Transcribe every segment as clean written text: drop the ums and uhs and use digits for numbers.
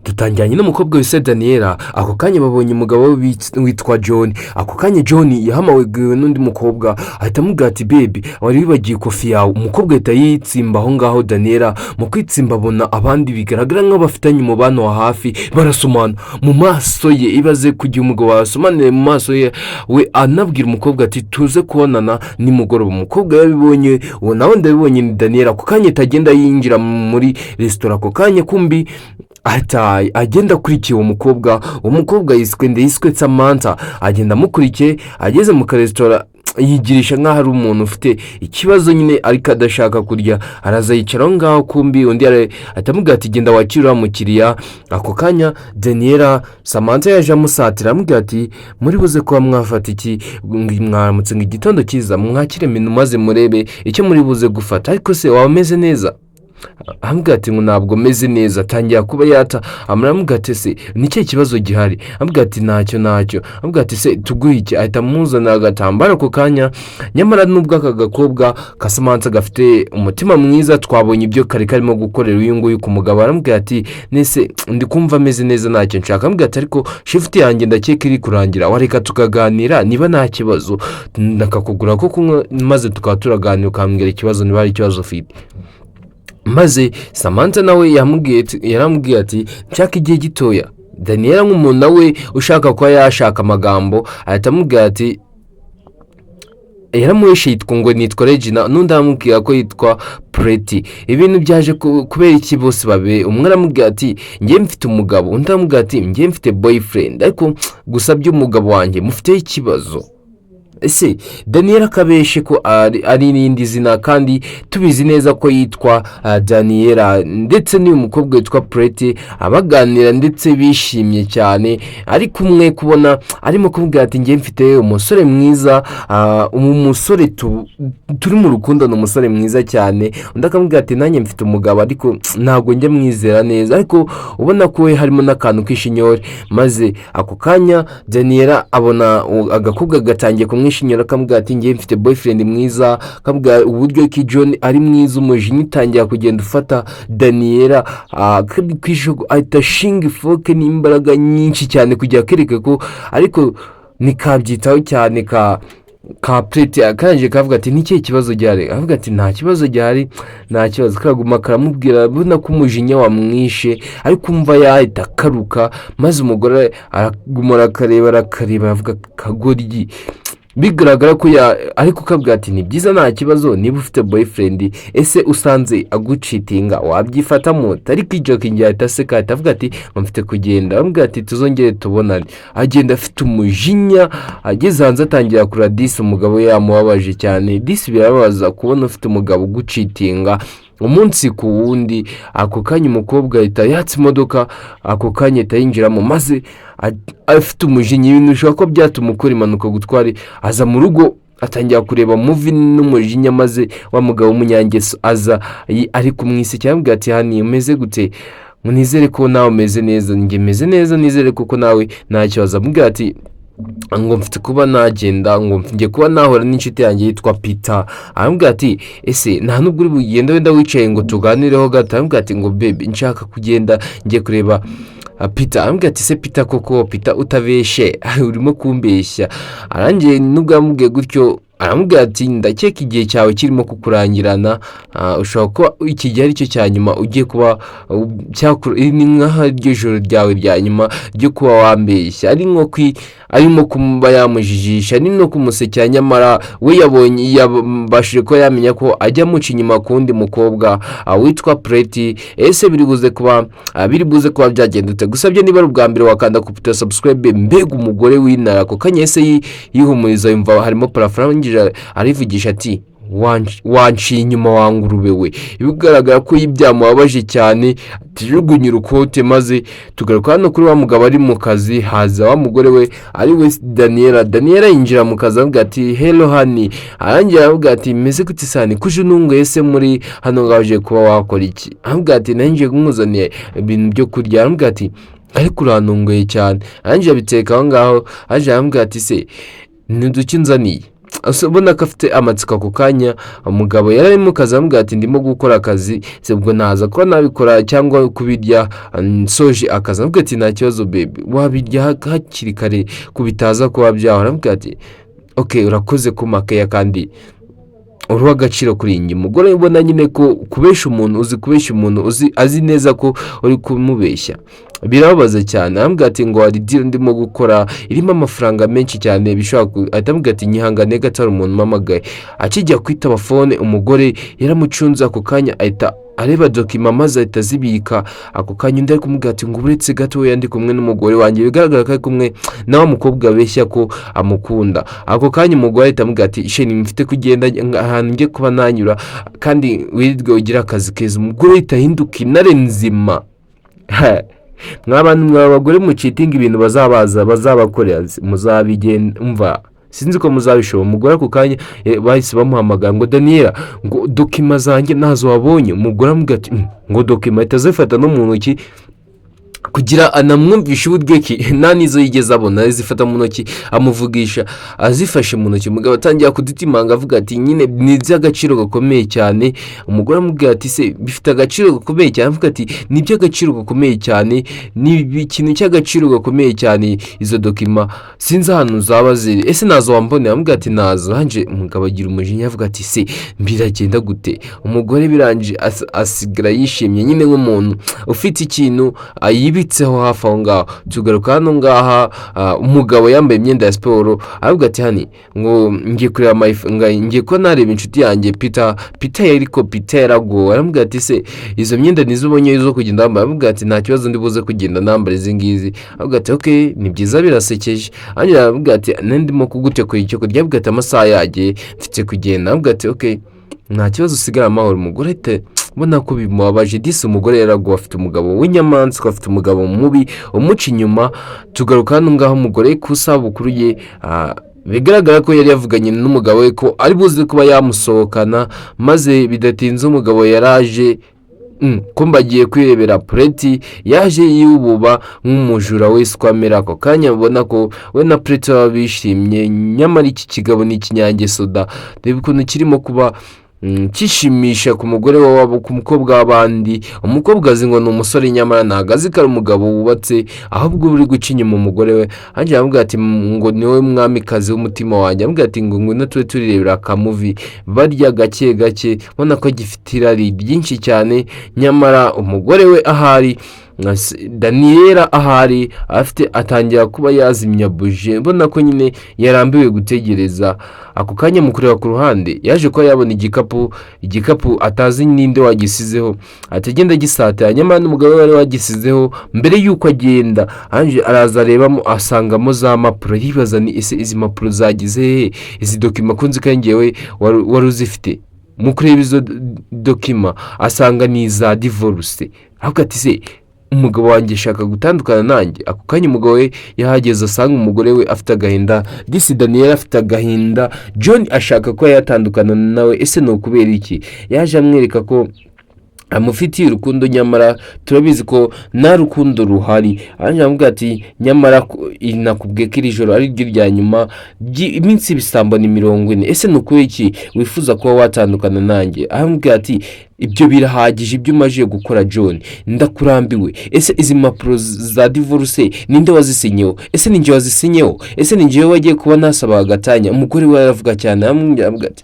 Dutangiranye n'umukobwa wise Daniela. Ako kanya babonye umugabo we witwa John. Ako kanya John yahamagawe n'undi mukobwa, ahita amubwira ati: "Baby, wari wibagiye coffee yawe." Umukobwa ahita yitsimba aho ngaho. Daniela mu kwitsimba abona abandi bigaragara nk'aho bafitanye umubano wa hafi, barasomana mu maso ye. Ibaze kugira umugabo wasomanire mu maso ye, we anabwira umukobwa ati: "Tuze kubonana nimugoroba." Umukobwa yabibonye, uwo nawe ndabibonye ni Daniela. Ako kanya ahita agenda yinjira muri resitora. Ako kanya kumbi ahita agenda akurikiye uwo mukobwa. Uwo mukobwa yiswe nde? Yiswe Samantha. Agenda amukurikiye, ageze mu karesitora yigirisha nk'aho ari umuntu ufite ikibazo nyine ariko adashaka kurya. Araza yicara aho ngaho. Kumbi undi ahita amubwira ati: "Genda wakire uriya mukiriya." Ako kanya Daniela, Samantha yaje amusatira, aramubwira ati: "Muri buze kuba mwafata iki? Mwaramutse, ngo igitondo cyiza, mwakire menu maze murebe icyo muri buze gufata. Ariko se waba umeze neza?" Aramubwira ati ngo ntabwo meze neza. Atangira kuba yata. Aramubwira ati: "Se ni ikihe kibazo gihari?" Aramubwira ati: "Ntacyo, ntacyo." Aramubwira ati: "Se tuguhe iki?" Ahita amuzanira agatambaro. Ako kanya nyamara nubwo aka gakobwa ka Samantha gafite umutima mwiza, twabonye ibyo kari karimo gukorera uyu nguyu ku mugabo. Aramubwira ati: "Nese ndi kumva ameze neza, ntacyo nshaka." Aramubwira ati: "Ariko shift yanjye ndakeka iri kurangira, wareka tukaganira niba nta kibazo, nakakugura ko kunywa maze tukaba turaganira, ukambwira ikibazo niba hari ikibazo ufite." Maze Samantha nawe yaramubwiye ati: "Nshaka igihe gitoya." Daniela nk'umuntu nawe ushaka kuba yashaka amagambo, ahita amubwira ati yaramuhishe yitwa ngo nitwa Regina, n'undi aramubwira ko yitwa Pureti. Ibintu byaje kubera iki? Bose babe umwe aramubwira ati: "Njye mfite umugabo," undi aramubwira ati: "Njye mfite boyfriend, ariko gusa by'umugabo wanjye mufiteho ikibazo." Ese Daniel akabeshe ko ari irindi zina kandi tubizi neza ko yitwa Daniela? Ndetse n'uyu mukobwa witwa Pureti abaganira ndetse bishimye cyane, ari kumwe kubona arimo kumubwira ati: "Njye mfite umusore mwiza, umusore turi mu rukundo ni umusore mwiza cyane." Undi akamubwira ati: "Nanjye mfite umugabo, ariko ntabwo njya mwizera neza." Ariko ubona ko we harimo n'akantu k'ishinyori. Maze ako kanya Daniela abona agakobwa gatangiye kumwishinyora, akamubwira ati: "Njye mfite boyfriend mwiza," akamubwira uburyo ki John ari mwiza. Umujinya utangira kugenda ufata Daniela, ahita ashinga ifork n'imbaraga nyinshi cyane kugira akereke ko, ariko ntikabyitaho cyane. Ka Pureti karangije kavuga ati: "Ni ikihe kibazo gihari?" Avuga ati: "Nta kibazo gihari, nta kibazo." Karaguma karamubwira, abona ko umujinya wamwishe, ariko umva yahita akaruka. Maze umugore araguma arakareba, arakareba, aravuga: "Kagoryi." Bigaragara ko ya ariko ukabwira ati: "Ni byiza, nta kibazo niba ufite boyfriend. Ese usanze agucheatinga wabyifatamo?" Ariko ijoking, ahita aseka, ahita avuga ati ngo: "Mfite kugenda." Aramubwira ati: "Tuzongere tubonane." Agenda afite umujinya. Ageze hanze atangira kurira. Disi umugabo we yamubabaje cyane. Disi birababaza kubona ufite umugabo ugucheatinga umunsi ku wundi. Ako kanya umukobwa ahita yatsa imodoka, ako kanya ahita yinjiramo, maze afite umujinya, ibintu bishobora kuba byatuma ukora impanuka gutwara. Aza mu rugo atangira kureba movie n'umujinya. Maze wa mugabo w'umunyangeso aza ari kumwisekera, aramubwira ati: "Honey, umeze gute? Nizere ko nawe umeze neza." "Njye meze neza, nizere kuko nawe nta kibazo." Amubwira ati ngo: "Mfite kuba nagenda, ngo njye kuba nahura n'inshuti yanjye yitwa Peter." Aramubwira ati: "Ese nta nubwo uri bugende wenda wicaye ngo tuganireho gato?" Aramubwira ati ngo: "Baby, nshaka kugenda, ngiye kureba Peter." Aramubwira ati: "Se Peter koko Peter, utabeshe urimo kumbeshya?" Arangiye nubwo yamubwiye gutyo, aramubwira ati: "Ndakeka igihe cyawe kirimo kukurangirana, ushobora kuba iki gihe ari cyo cya nyuma ugiye kuba ni nk'aho iryo joro ryawe rya nyuma ryo kuba wambeshya." Ari nko arimo kuba yamujijisha, ari no kumusekera, nyamara we yabonye, yabashije kuba yamenya ko ajya amuca inyuma ku wundi mukobwa witwa Pureti. Ese biri buze kuba byagendutse? Gusabye niba ari ubwa mbere wakanda kuputa subscribe. Mbega umugore w'intara! Ako kanya ese yihumuriza, yumva harimo parafo, arangije arivugisha ati: "Wanciye inyuma wa ngurube we." Bigaragara ko byamubabaje cyane, atijugunya urukote. Maze tugaruka hano kuri wa mugabo ari mu kazi, haza wa mugore we ari we Daniela. Daniela yinjira mu kazi, avuga ati: "Hello honey." Arangira aravuga ati: "Meze gute sani kuje ununguye se muri hano ngaho kuba wakora iki?" Aramubwira ati: "Nanjye nkuzaniye ibintu byo kurya." Aramubwira ati: "Ariko urantunguye cyane." Arangije abiteka aho ngaho, arangije aramubwira ati: "Se ni uduki nzaniye?" Ubona ko afite amatsiko. Ako kanya umugabo yari arimo kazi, aramubwira ati: "Ndimo gukora akazi se, ubwo naza kuba nabikora cyangwa kubirya nsoje akazi." Aramubwira ati: "Nta kibazo baby, wabirya hakiri kare ko bitaza kuba byahora." Aramubwira ati: "Ok, urakoze kumakeya kandi uri uw'agaciro kuri iyi." Umugore ubona nyine ko kubesha umuntu, uzi kubeshya umuntu uzi azi neza ko uri kumubeshya, birababaza cyane. Arambwira ati ngo hari deal ndimo gukora irimo amafaranga menshi cyane bishobora ahita amubwira ati: "Nyihangane gato, hari umuntu umpamagaye." Akijya kwitaba phone, umugore yaramucunze. Ako kanya ahita areba document maze ahita azibika. Ako kanya undi ari kumubwira ati ngo uretse gatoya, ndi kumwe n'umugore wanjye. Bigaragara ko ari kumwe na wa mukobwa abeshya ko amukunda. Ako kanya umugore ahita amubwira ati: "Chéri, mfite kugenda ahantu njye kuba nanyura, kandi wirirwe ugira akazi keza." Umugore ahita ahinduka intare nzima. Mwa bantu mwa bagore mucheatinga, ibintu bazabaza bazabakorera muzabigenda, umva, sinzi ko muzabishobora. Umugore ako kanya bahise bamuhamagara ngo: "Daniela, ngo document zanjye ntazo wabonye?" Umugore aramubwira ati: Ngo document?" Ahita azifata no mu ntoki kugira anamwumvishe uburyo ki nta n'izo yigeze abona. Azifata mu ntoki, amuvugisha azifashe mu ntoki. Umugabo atangira kuditimanga, avuga ati: "Nyine ni iby'agaciro gakomeye cyane." Umugore amubwira ati: "Se bifite agaciro gakomeye cyane?" Avuga ati: "Ni iby'agaciro gakomeye cyane, ni ikintu cy'agaciro gakomeye cyane. Izo document sinzi ahantu zaba ziri, ese nazo wambonera?" Amubwira ati: "Nazo hanje." Umugabo agira umujinya, avuga ati: "Se biragenda gute?" Umugore birangije asigara yishimye nyine nk'umuntu ufite ikintu yibitseho hafi aho ngaho. Tugaruka hano ngaha, umugabo yambaye imyenda ya siporo, aravuga ati: "Honey, ngo ngiye kureba ngiye kuba nareba inshuti yanjye Peter." Peter ariko Peter yaragowe. Aramubwira ati: "Se izo myenda nizo ubonye zo kugenda wambaye?" Aramubwira ati: "Nta kibazo, ndi buze kugenda nambara izi ngizi." Aravuga ati: "Ok, ni byiza, birasekeje." Hanyuma aramubwira ati: "Ndimo kugutegurira icyo kurya." Aramubwira ati: "Amasaha yagiye, mfite kugenda." Aramubwira ati: "Ok, nta kibazo, usigara amahoro." Umugore ahita ubona ko bimubabaje. Disi umugore yaraguwe, afite umugabo w'inyamaswa, afite umugabo mubi umuca inyuma. Tugaruka hano ngaho, umugore ku isabukuru ye, bigaragara ko yari yavuganye n'umugabo we ko ari buze kuba yamusohokana, maze bidatinze umugabo yaraje ko mbagiye kwirebera Pureti. Yaje yububa nk'umujura wese uko amera. Ako kanya ubona ko we na Pureti baba bishimye, nyamara iki kigabo ni ikinyangeso da. Reba ukuntu kirimo kuba kishimisha ku mugore wabo, ku mukobwa w'abandi. Umukobwa azi ngo ni umusore, nyamara ntabwo azi ko ari umugabo wubatse, ahubwo uri guca inyuma umugore we. Hanyuma aramubwira ati ngo ni wowe mwamikazi w'umutima wanjye. Aramubwira ati ngo ngwino tube turirebera akamovie. Barya gake gake, ubona ko gifite irari ryinshi cyane, nyamara umugore we ahari Daniyela ahari afite atangira kuba yazimya buji, mbona ko nyine yarambiwe gutegereza. Ako kanya mu kureba ku ruhande yaje kuba yabona igikapu, igikapu atazi ninde wagisizeho, atagenda agisatira, nyamara n'umugabo we wari wagisizeho mbere y'uko agenda. Ange araza arebamo, asangamo za mpapuro. Yibaza ni ese izi mpapuro zagize hehe, izi document ko nzi ko ari njyewe wari uzifite? Mu kureba izo document asanga ni iza divorce. Ahubwo ati: "Se umugabo wanjye ashaka gutandukana nanjye?" Ako kanya umugabo we yahageze, asanga umugore we afite agahinda. Disi Daniel afite agahinda, John ashaka ko yatandukana nawe. Ese ni ukubera iki? Yaje amwereka ko amufitiye urukundo, nyamara turabizi ko nta rukundo ruhari. Arangije aramubwira ati: "Nyamara nakubwiye ko iri joro ari ryo rya nyuma, iminsi ibisambo ni 40. Ese ni ukubera iki wifuza kuba watandukana nanjye?" Aramubwira ati: "Ibyo birahagije, ibyo umaze gukora John, ndakurambiwe. Ese izi mpapuro za divorce ninde wazisinyeho? Ese ni njye wazisinyeho? Ese ni njyewe wagiye kuba nasaba agatanya?" Umugore we aravuga cyane, aramubwira ati: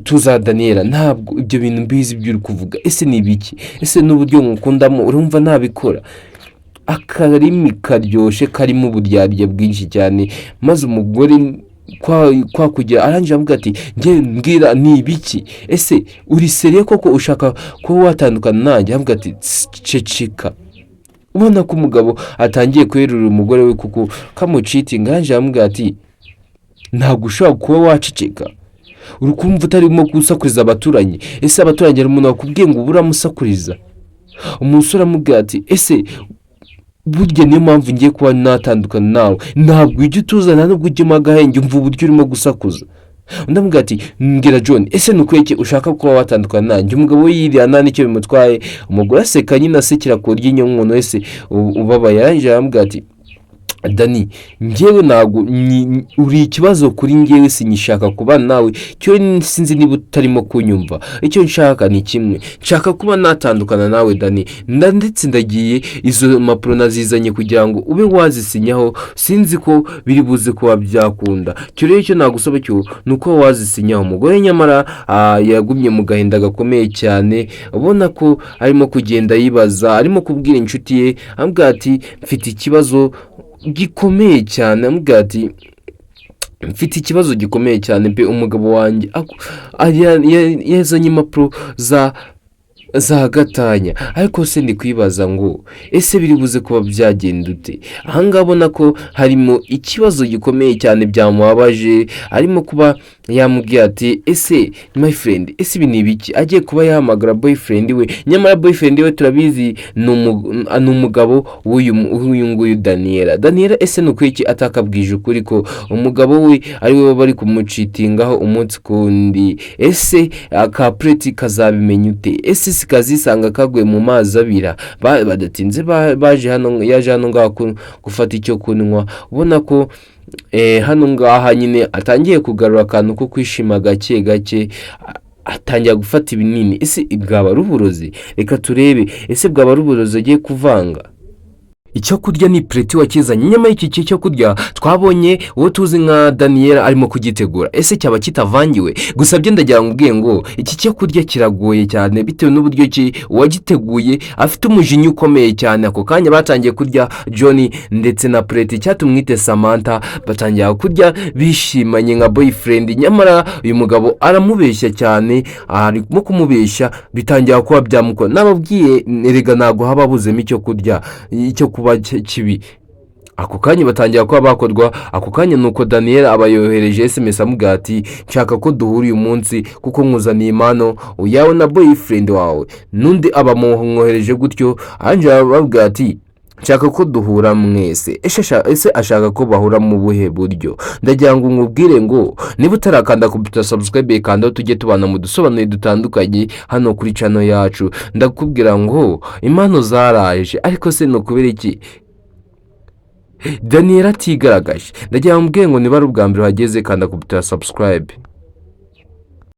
"Tuza Daniela, ntabwo ibyo bintu mbizi ibyo uri kuvuga. Ese ni ibiki? Ese n'uburyo ngukundamo urumva nabikora?" Akarimi karyoshye karimo uburyarya bwinshi cyane, maze umugore kwa kugira arangije avuga ati: "Njye mbwira ni ibiki? Ese uri sérieux koko ushaka kuba watandukana nanjye?" Avuga ati: "Ceceka." Ubona ko umugabo atangiye kwerurira umugore we kuko kamucheatinga. Arangije aramubwira ati: "Ntabwo ushobora kuba waceceka? Uri kumva utarimo gusakuriza abaturanyi? Ese abaturanyi, hari umuntu wakubwiye ngo ubure amusakuriza?" Umusore aramubwira ati: "Ese burya niyo mpamvu ngiye kuba natandukana nawe? Ntabwo ujya utuzana, nubwo ujya agahenge, umva uburyo urimo gusakuza." Undi amubwira ati: "Mbwira John, ese ni ukuri iki ushaka kuba watandukana nanjye?" Umugabo we yiriya nta n'icyo bimutwaye. Umugore aseka nyine, asekera ku ryinyo nk'umuntu wese ubabaye. Arangije aramubwira ati "Dani, njyewe ntabwo uri ikibazo kuri njyewe, sinyishaka kuba nawe. Cyo sinzi niba utarimo kunyumva. Icyo nshaka ni kimwe, nshaka kuba natandukana nawe, Dani. Ndetse ndagiye, izo mpapuro nazizanye kugira ngo ube wazisinyaho. Sinzi ko biri buze kuba byakunda. Cyo rero icyo nagusaba cyo ni uko wazisinyaho." Umugore nyamara yagumye mu gahinda gakomeye cyane, ubona ko arimo kugenda yibaza, arimo kubwira inshuti ye, amubwira ati: "Mfite ikibazo gikomeye cyane." Amubwira ati: "Mfite ikibazo gikomeye cyane pe. Umugabo wanjye yazanye impapuro za gatanya, ariko se ndi kwibaza ngo ese biri buze kuba byagenda ute?" Ahangaha abona ko harimo ikibazo gikomeye cyane, byamubabaje. Arimo kuba yamubwiye ati: "Ese my friend, ese ibi ni ibiki?" Agiye kuba yahamagara boyfriend we. Nyamara boyfriend we turabizi ni umugabo w'uyu nguyu Daniela. Daniela ese ni ukuri atakabwije ukuri ko umugabo we ari we bari kumucheatingaho umunsi kundi? Ese ka Pureti kazabimenya ute? Ese sikazisanga kaguye mu mazi abira? Badatinze baje hano, yaje hano ngaha gufata icyo kunywa. Ubona ko hano ngaha nyine atangiye kugarura akantu ko kwishima gake gake, atangira gufata ibinini. Ese bwaba ari uburozi? Reka turebe, ese bwaba ari uburozi agiye kuvanga? Icyo kurya ni Pureti wakizanye. Nyamara iki cyo kurya twabonye uwo tuzi nka Daniyela arimo kugitegura. Ese cyaba kitavangiwe? Gusa byo ndagira ngo ubwiye ngo iki cyo kurya kiragoye cyane, bitewe n'uburyo ki uwagiteguye afite umujinya ukomeye cyane. Ako kanya batangiye kurya, John ndetse na Pureti, cyatumwite Samantha, batangira kurya bishimanye nka boyfriend. Nyamara uyu mugabo aramubeshya cyane, arimo kumubeshya, bitangira kuba byamukora. Nababwiye erega, ntabwo haba habuzemo icyo kurya, icyo kuba kibi. Ako kanya batangira kuba bakorwa ako kanya. Nuko Daniel aba yohereje SMS, amubwira ati: "Nshaka ko duhura uyu munsi kuko nkuzaniye impano yawe na boyfriend wawe." N'undi aba amwohereje gutyo, Angela ababwira ati: "Nshaka ko duhura mwese." Ese ashaka ko bahura mu buhe buryo? Ndagira ngo nkubwire ngo niba utarakanda computer subscribe, kanda tujye tubana mu dusobanuye dutandukanye hano kuri channel yacu. Ndakubwira ngo impano zaraje, ariko se ni ukubera iki Daniel atigaragaje? Ndagira ngo mbwire ngo niba ari ubwa mbere uhageze, kanda computer subscribe.